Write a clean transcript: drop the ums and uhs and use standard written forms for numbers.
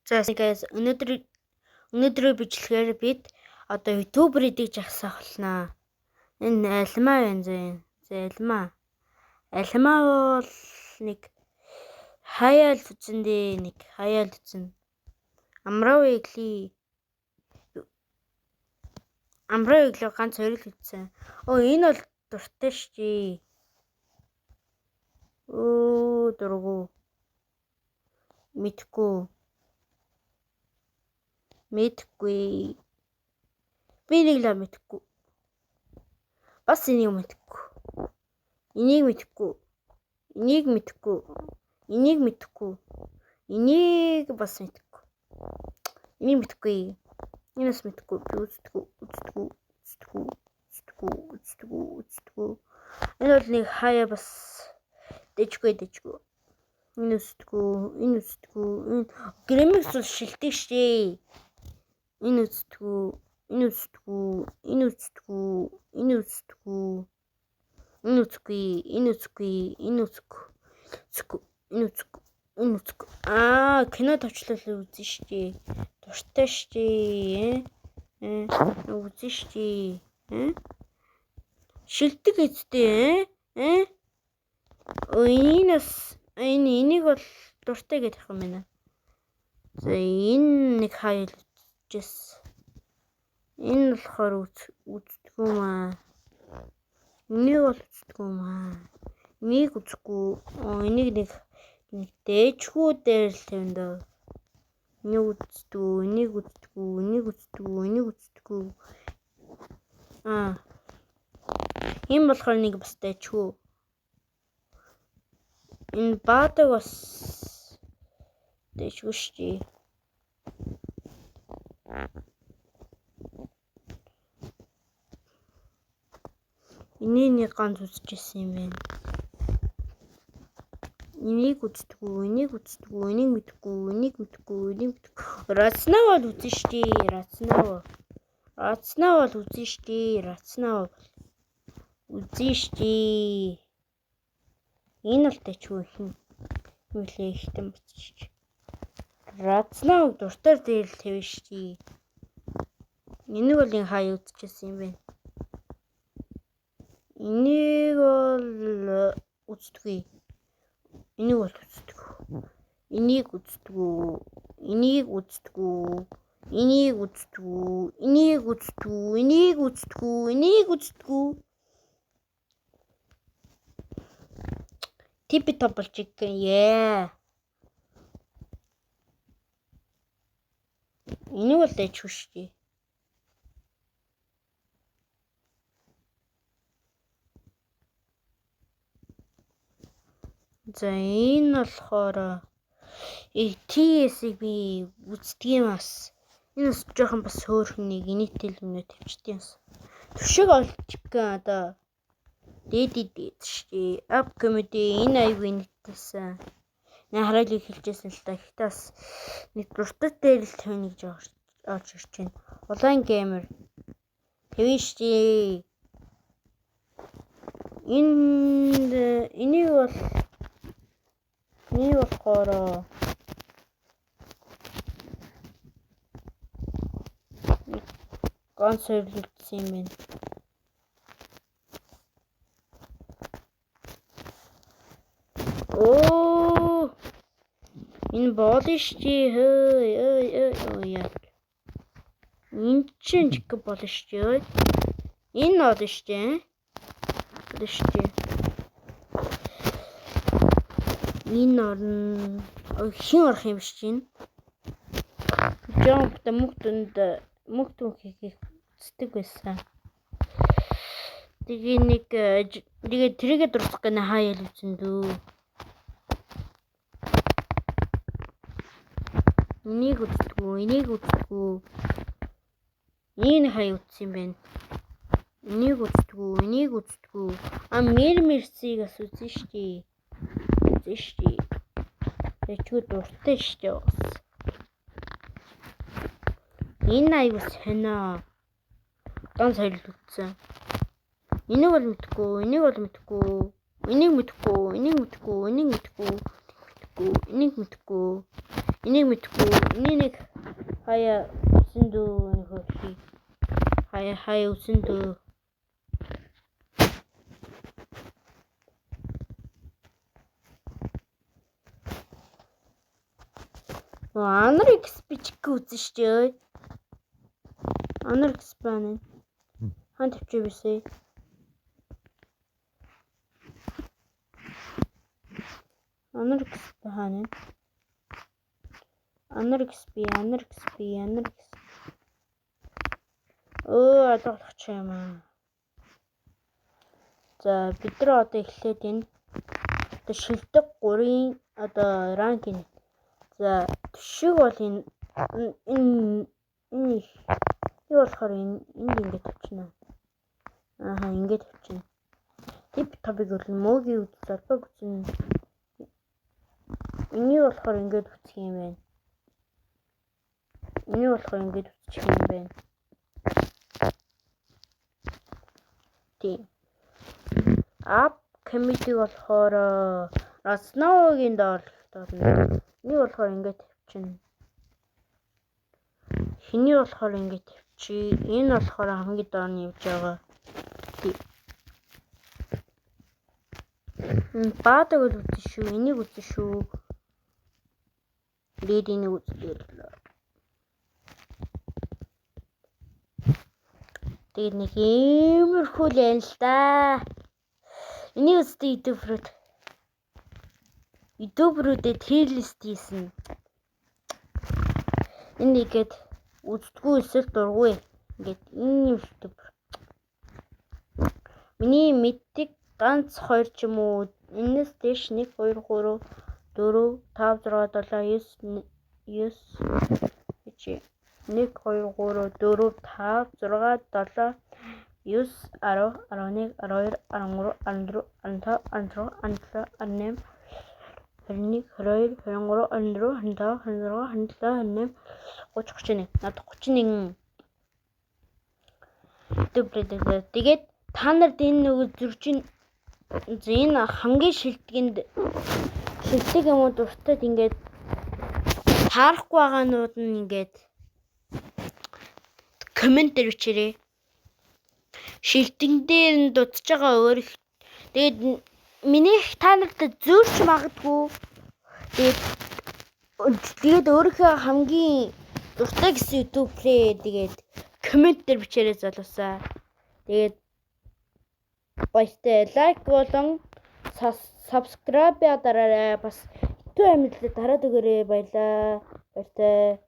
За guys, өнөөдрийн бичлэгээр бид одоо YouTuber идэж жагсаах болно. Энэ альмаа байна зэ. За альмаа. Альмаа бол нэг хаяал үтсэн дээ, нэг хаяал үтсэн. Амрав игли. Амрав игли ганц хоёр л үтсэн. Өө, энэ бол дуртай шээ. Өө, дургу. Мэдгүй. Мэдгүй. Би нэг л мэдгүй. Бас энийг мэдгүй. Энийг мэдгүй. Энийг мэдгүй. Энийг мэдгүй. Энийг бас мэдгүй. Энийг мэдгүй. Энэ бас мэдгүй. Би үздэггүй. Үздэггүй. Үздэггүй. Үздэггүй. Үздэггүй. Үздэггүй. Энэ бол нэг хаяа бас дэжгүй дэжгүй. Энэ үздэггүй. Энэ үздэггүй. Энэ Грэмикс бол шилдэг шээ. Энэ үздэггүй. Энэ үздэггүй. Энэ үздэггүй. Энэ үздэггүй. Энэ үзэхгүй. Энэ үзэхгүй. Энэ үзэхгүй. Үзэхгүй. Энэ үзэхгүй. Энэ үзэхгүй. Аа, кино товчлол үзэн штий. Дуртай штий. Э? Үзэн штий. Э? Шилдэг эцтэй. Э? Энэ бас энэ энийг бол дуртай гэдэг юм байна. За, энэ нэг хаяа үзчихсэн. Энэ болохоор үздэггүй маа. Энийг бол үздэггүй маа. Энийг үзэхгүй. Энийг нэг дээжхүү дээр л тавина даа. Энийг үздэггүй, энийг үздэггүй, энийг үздэггүй, энийг үздэггүй. Аа. Энэ болохоор нэг бас дээжхүү. Энэ баадаг бас дээжгүй шүү дээ. Энийг нэг ганц үзчихсэн юм байна. Энийг үздэггүй, энийг үздэггүй, энийг мэдгүй, энийг мэдгүй, энийг мэдгүй. Рацнаа бол үзэн штий. Рацнаа. Рацнаа бол үзэн штий. Рацнаа бол үзэн штий. Энэ бол тэчгүй хин. Үлээ ихтэн буцчих. Рацнаа дуртай дээр л тавина штий. Энийг бол энэ хаяа үзчихсэн юм байна. Энийг бол үздэггүй. Энийг бол үздэггүй. Энийг үздэггүй. Энийг үздэггүй. Энийг үздэггүй. Энийг үздэггүй. Энийг үздэггүй. Энийг үздэггүй. Типи топ болчих. Yeah. Энийг бол дэжгүй шүү дээ. За, энэ болохоор TS-ийг би үздэг юм бас. Энэ бас жоохон бас хөөрхөн нэг инээтэл юмнууд тавьчихдээ юм. Түшиг олчих гэн одоо дээд дээд шүү. Up comedy энэ аягүй инээдтэйсэн. Нэ хараалыг хэлжсэн л та. Гэхдээ бас нэг дуртай дээр л тавина гэж орж ирж байна. Улаан геймер тавина шүү. Энэ энийг бол энийг болохоор ганц зөвлөлдсөн юм байна. Оо, энэ болно шүү. Хөөй ой ой ой яа. Энэ чинь чиг болно шүү. Энэ болно шүү. Болно шүү. Энэ орно. Хин орох юм биш чинь. Жомп та мөнгө дүнд мөнгө дүн хийхийг үздэг байсан. Тэгээ нэг тэгээ тэрийгэ дурсах гэнэ хаяал үзэн дүү. Энийг үздэггүй, энийг үздэггүй. Энэ хаяа үзсэн юм байна. Энийг үздэггүй, энийг үздэггүй. А мэр мэрсийг бас үзэн штий. Үзэн штий. Тэчгүй дуртай штий бас. Энэ аягүй сонио. Ганц хоёр л үзсэн. Энийг бол мэдгүй, энийг бол мэдгүй. Энийг мэдгүй, энийг мэдгүй, энийг мэдгүй. Мэдгүй, энийг мэдгүй. Энийг мэдэхгүй. Энийг нэг хаяа үсэн дүү нөхөр. Хаяа хаяа үсэн дүү. Анар XP чиг үзэн штэ. Анар XP байна. Хаан тавьчих бисээ. Анар XP хаана? Анар XP, Анар XP, Анар XP. Өө алгах юм аа. За бид нар одоо эхлээд энэ одоо шилдэг 3-ын одоо ранкинг. За төшиг бол энэ энэ энэ юу болохоор энэ энд ингэж тавьчихна. Ааха ингэж тавьчихна. Тип топик бол мөгийн үз залбаг үзэн. Энийг болохоор ингэж үсэх юм байна. Энийг болохоор ингэж үсчих юм байна. Тийм. Ап committee болохоор Расновгийн доор орно. Энийг болохоор ингэж тавьчихна. Хиний болохоор ингэж тавьчих. Энэ болохоор хамгийн доор нь явж байгаа. Тийм. Баадаг л үзэн шүү. Энийг үзэн шүү. Тэгээд энийг үзлээ. Тэгээд нэг иймэрхүү л юм л да. Энийг үздэг YouTuber-ууд. YouTuber-уудээ tier list хийсэн. Энэ нэгэд үздэггүй эсвэл дургүй. Ингээд энэ YouTuber. Миний мэддэг ганц хоёр ч юм уу энэс дээш 1 2 3 4 5 6 7 9 9 1 2 3 4 5 6 7 9 10 11 12 13 14 15 16 17 18 21 22 23 24 25 26 27 28 30 31. Надад 31 дублээ. Тэгээд та нарт энэ нөгөө зөрчин энэ хамгийн шилдэгэнд шилдэг юм уу дуртад ингээд таарахгүй байгаанууд нь ингээд коммент дээр бичээрэй. Шилдэгэн дээр нь дутж байгаа өөр их. Тэгээд миний та нарт зөрч магадгүй. Тэгээд өөрийнхөө хамгийн дуртай гэсэн YouTube-рээ тэгээд коммент дээр бичээрэй залуусаа. Тэгээд баяртай лайк болон subscribe дараарай. Бас итүү амьдлаа дараад өгөөрэй. Баярлаа. Баяртай.